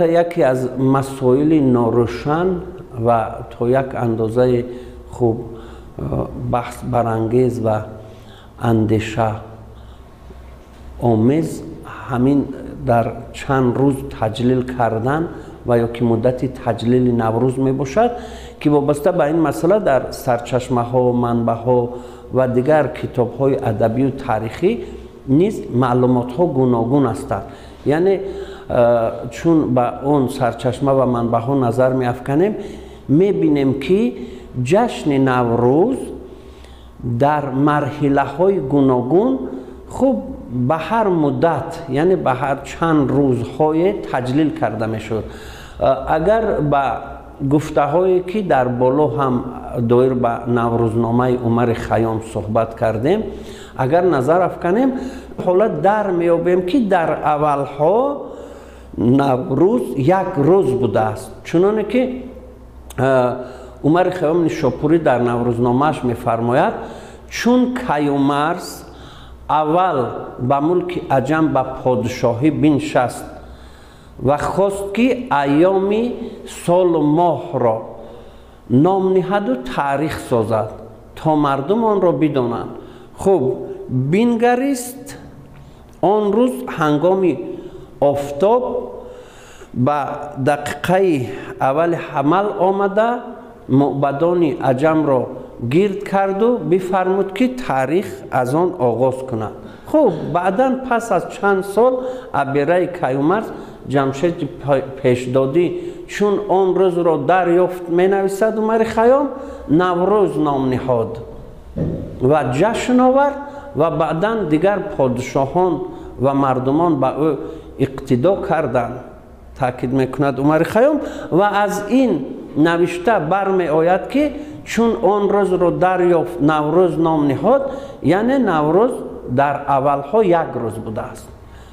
Яке аз масоили норӯшан ва то як андозаи хуб баҳсбарангез ва андеша омез ҳамин дар чанд рӯз таҷлил кардан ва ё ки муддати таҷлили Наврӯз мебошад, ки вобаста ба ин масъала дар сарчашмаҳо, манбаъҳо ва дигар китобҳои адабию таърихӣ низ маълумотҳо гуногун ҳастанд. Яъне чун ба он сарчашма ва манбаъҳо назар меафканем, мебинем, ки ҷашни Наврӯз дар марҳилаҳои гуногун хуб ба ҳар муддат, яъне ба ҳар чанд рӯзҳое таҷлил карда мешуд. Агар ба гуфтаҳое, ки дар боло ҳам доир ба Наврӯзномаи Умари Хайём суҳбат кардем, агар назар афканем, ҳолат дар меёбем, ки дар аввалҳо Наврӯз як рӯз будааст, чуноне ки Умари Хайём Нишопурӣ дар Наврӯзномааш мефармояд: чун Каюмарс аввал ба мулки Аҷам ба подшоҳӣ биншаст ва хост, ки айёми солу моҳро ном ниҳаду таърих созад, то мардум онро бидонанд, хуб бингарист, он рӯз ҳангоми офтоб ба дақиқаи аввали ҳамал омада, мӯбадони аҷамро гирд карду бифармуд, ки таърих аз он оғоз кунад. Хуб, баъдан пас аз чанд сол абераи Каюмарс Ҷамшеди Пешдодӣ чун он рӯзро дарёфт, менависад Умари Хайём, Наврӯз ном ниҳод ва ҷашн овард ва баъдан дигар подшоҳон ва мардумон ба ӯ иқтидо карданд, таъкид мекунад Умари Хайём. Ва аз ин навишта бармеояд, ки чун он рӯзро дарёфт, Наврӯз ном ниҳод, яъне Наврӯз дар аввалҳо як рӯз будааст.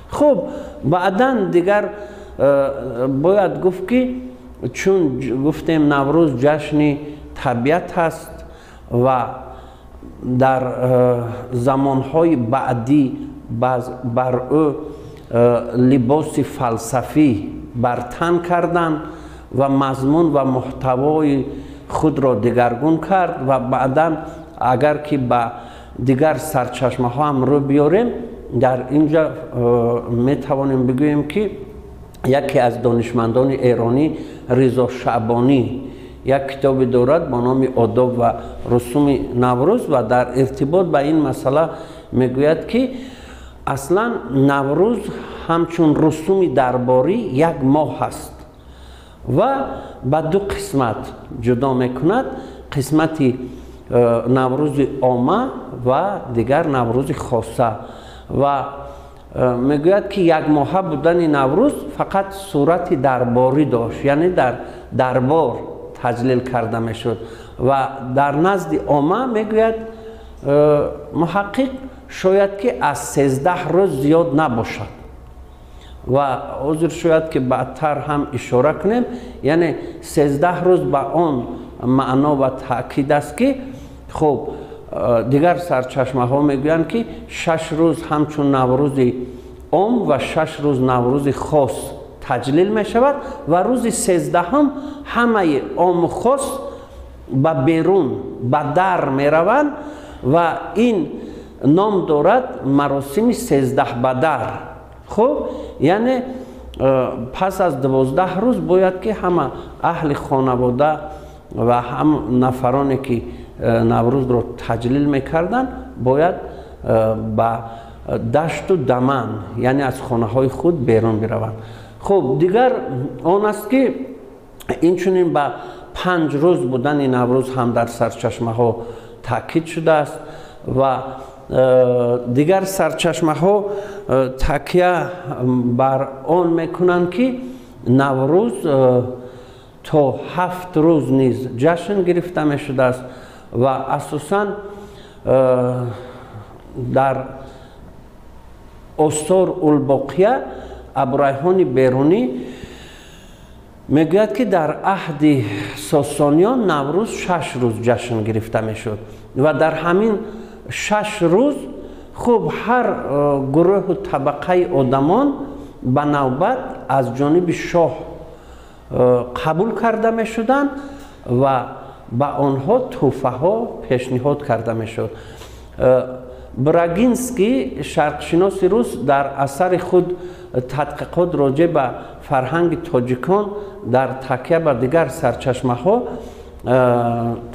Хуб, баъдан дигар бояд гуфт, ки чун гуфтем, Наврӯз ҷашни табиат аст ва дар замонҳои баъдӣ бар ӯ либоси фалсафӣ бар тан карданд ва мазмун ва муҳтавои худро дигаргун кард. Ва баъдан агар ки ба дигар сарчашмаҳо ҳам рӯ биёрем, дар инҷа метавонем бигӯем, ки яке аз донишмандони эронӣ Ризо Шаъбонӣ як китобе дорад бо номи «Одоб ва русуми Наврӯз» ва дар иртибот ба ин масъала мегӯяд, ки аслан Наврӯз ҳамчун русуми дарборӣ як моҳ аст ва ба ду қисмат ҷудо мекунад: қисмати Наврӯзи омма ва дигар Наврӯзи хоса. Ва мегӯяд, ки якмоҳа будани Наврӯз фақат сурати дарборӣ дошт, яъне дар дарбор таҷлил карда мешуд ва дар назди омма, мегӯяд муҳаққиқ, шояд ки аз 13 рӯз зиёд набошад. Ва ҳозир шояд ки баъдтар ҳам ишора кунем, яъне 13 рӯз ба он маъно ва таъкид аст, ки хуб, дигар сарчашмаҳо мегӯянд, ки 6 рӯз ҳамчун Наврӯзи ом ва 6 рӯз Наврӯзи хос таҷлил мешавад ва рӯзи 13-ҳум ҳамаи ому хос ба берун, ба дар мераванд ва ин ном дорад маросими сездаҳбадар. Хуб, яъне пас аз 12 рӯз бояд ки ҳама аҳли хонавода ва ҳам нафароне, ки Наврӯзро таҷлил мекарданд, бояд ба дашту даман, яъне аз хонаҳои худ берун бираванд. Хуб, дигар он аст, ки инчунин ба 5 рӯз будани Наврӯз ҳам дар сарчашмаҳо таъкид шудааст ва дигар сарчашмаҳо такя бар он мекунанд, ки Наврӯз то 7 рӯз низ ҷашн гирифта мешудааст. Ва асосан дар Осор улбоқия Абурайҳони Берунӣ мегӯяд, ки дар аҳди Сосониён Наврӯз 6 рӯз ҷашн гирифта мешуд ва дар ҳамин 6 рӯз хуб ҳар гурӯҳу табақаи одамон ба навбат аз ҷониби шоҳ Қабул карда мешуданд ва ба онҳо тӯҳфаҳо пешниҳод карда мешуд. Брагинский, шарқшиноси рус, дар асари худ «Тадқиқот роҷеъ ба фарҳанги тоҷикон» дар такя ба дигар сарчашмаҳо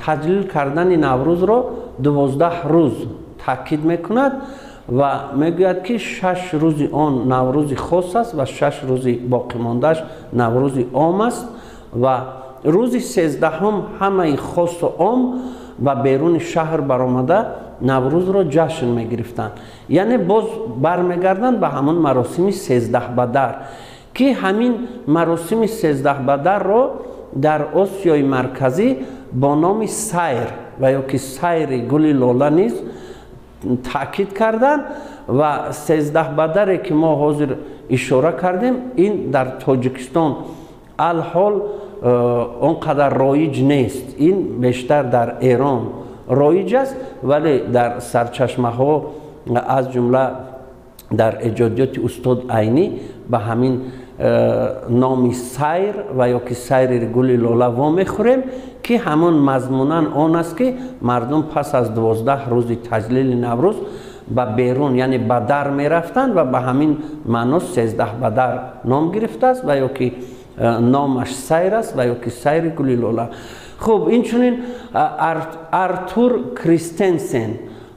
таҷлил кардани Наврӯзро 12 рӯз таъкид мекунад ва мегӯяд, ки 6 рӯзи он Наврӯзи хос аст ва 6 рӯзи боқимондааш Наврӯзи ом аст ва рӯзи 13-ҳум ҳамаи хосу ом ба беруни шаҳр баромада, Наврӯзро ҷашн мегирифтанд. Яъне боз бармегарданд ба ҳамон маросими Сездаҳбадар, ки ҳамин маросими Сездаҳбадарро дар Осиёи Марказӣ бо номи сайр ва ё ки сайри гули лола низ таъкид карданд. Ва Сездаҳбадаре, ки мо ҳозир ишора кардем, ин дар Тоҷикистон алҳол он қадар роиҷ нест, ин бештар дар Эрон роиҷ аст, вале дар сарчашмаҳо, аз ҷумла дар эҷодиёти устод Айнӣ, ба ҳамин номи сайр ва ё ки сайри гули лола вомехӯрем, ки ҳамон мазмунан он аст, ки мардум пас аз 12 рӯзи таҷлили Наврӯз ба берун, яъне ба дар мерафтанд ва ба ҳамин маъно Сездаҳбадар ном гирифтааст ва ё ки номаш сайр аст ва ё ки сайри гули лола. Хуб, инчунин Артур Кристенсен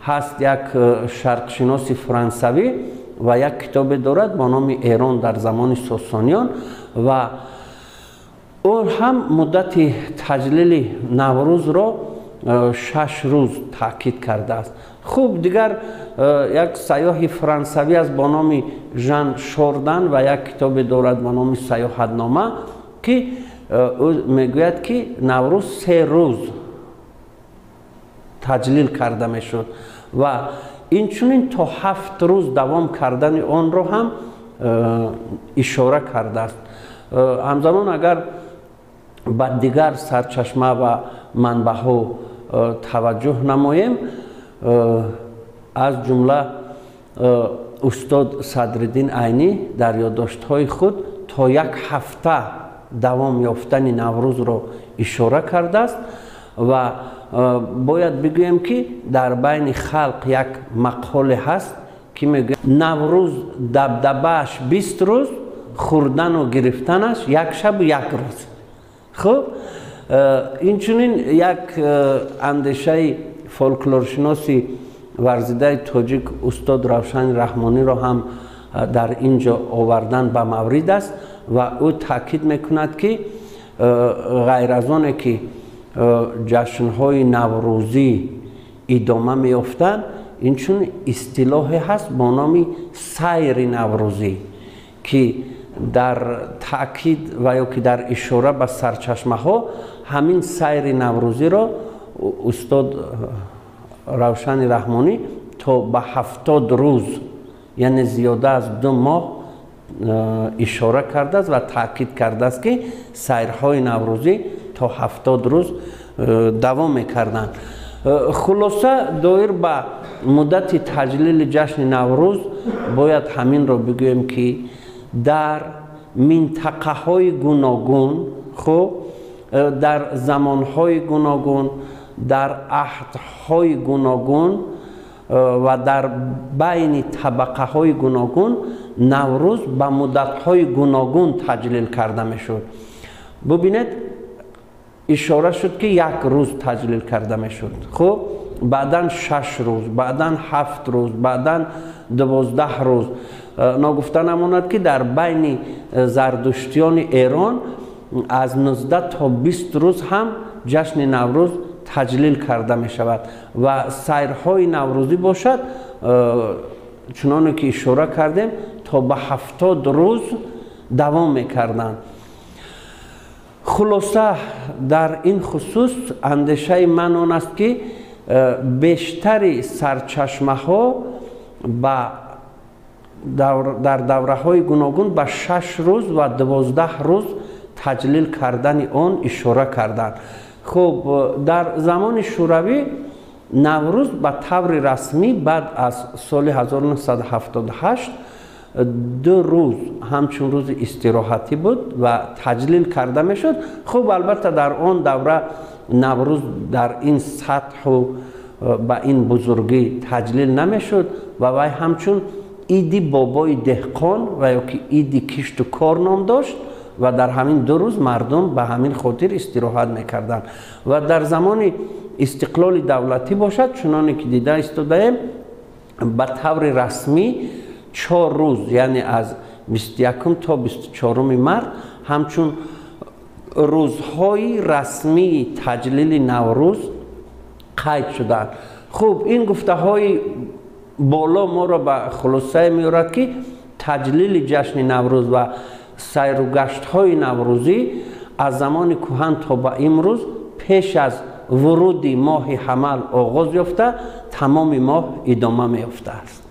ҳаст, як шарқшиноси франсавӣ, ва як китобе дорад бо номи «Эрон дар замони Сосониён» ва ӯ ҳам муддати таҷлили Наврӯзро 6 рӯз таъкид кардааст. Хуб, дигар як сайёҳи франсавӣ аст бо номи Жан Шордан ва як китобе дорад бо номи «Сайёҳатнома», ки ӯ мегӯяд, ки Наврӯз 3 рӯз таҷлил карда мешуд ва инчунин то 7 рӯз давом кардани онро ҳам ишора кардааст. Ҳамзамон, агар ба дигар сарчашма ва манбаъҳо таваҷҷӯҳ намоем, аз ҷумла устод Садриддин Айнӣ дар ёддоштҳои худ то як ҳафта давом ёфтани Наврӯзро ишора кардааст. Ва бояд бигӯем, ки дар байни халқ як мақоле ҳаст, ки мегӯяд: «Наврӯз дабдабааш 20 рӯз, хӯрдану гирифтанаш як шабу як рӯз». Хуб, инчунин як андешаи фолклоршиноси варзидаи тоҷик устод Равшани Раҳмониро ҳам дар ин ҷо овардан ба маврид аст ва ӯ таъкид мекунад, ки ғайр аз оне ки ҷашнҳои наврӯзӣ идома меёфтанд, инчунин истилоҳе ҳаст бо номи сайри наврӯзӣ, ки дар таъкид ва ё ки дар ишора ба сарчашмаҳо ҳамин сайри наврӯзиро устод Равшани Раҳмонӣ то ба 70 рӯз, яъне зиёда аз 2 моҳ ишора кардааст ва таъкид кардааст, ки сайрҳои наврӯзӣ то 70 рӯз давом мекарданд. Хулоса, доир ба муддати таҷлили ҷашни Наврӯз бояд ҳаминро бигӯем, ки дар минтақаҳои гуногун, хуб, дар замонҳои гуногун, дар аҳдҳои гуногун ва дар байни табақаҳои гуногун Наврӯз ба муддатҳои гуногун таҷлил карда мешуд. Бубинед, ишора шуд, ки як рӯз таҷлил карда мешуд, хуб, баъдан 6 рӯз, баъдан 7 рӯз, баъдан 12 рӯз. Ногуфта намонад, ки дар байни зардуштиёни Эрон аз 19 то 20 рӯз ҳам ҷашни Наврӯз таҷлил карда мешавад ва сайрҳои наврӯзӣ бошад, чуноне ки ишора кардем, то ба 70 рӯз давом мекарданд. Хулоса, дар ин хусус андешаи ман он аст, ки бештари сарчашмаҳо дар давраҳои гуногун ба 6 рӯз ва 12 рӯз таҷлил кардани он ишора карданд. Хуб, дар замони Шӯравӣ Наврӯз ба таври расмӣ баъд аз соли 1978 2 рӯз ҳамчун рӯзи истироҳатӣ буд ва таҷлил карда мешуд. Хуб, албатта, дар он давра Наврӯз дар ин сатҳу ба ин бузургӣ таҷлил намешуд ва вай ҳамчун иди бобои деҳқон ва ё ки иди кишту кор ном дошт ва дар ҳамин 2 рӯз мардум ба ҳамин хотир истироҳат мекарданд. Ва дар замони истиқлоли давлатӣ бошад, чуноне ки дида истодаем, ба таври расмӣ 4 рӯз, яъне аз 21 то 24 март ҳамчун рӯзҳои расмии таҷлили Наврӯз қайд шудаанд. Хуб, ин гуфтаҳои боло моро ба хулосае меорад, ки таҷлили ҷашни Наврӯз ва сайругаштҳои наврӯзӣ аз замони кӯҳан то ба имрӯз пеш аз вуруди моҳи ҳамал оғоз ёфта, тамоми моҳ идома меёфтааст.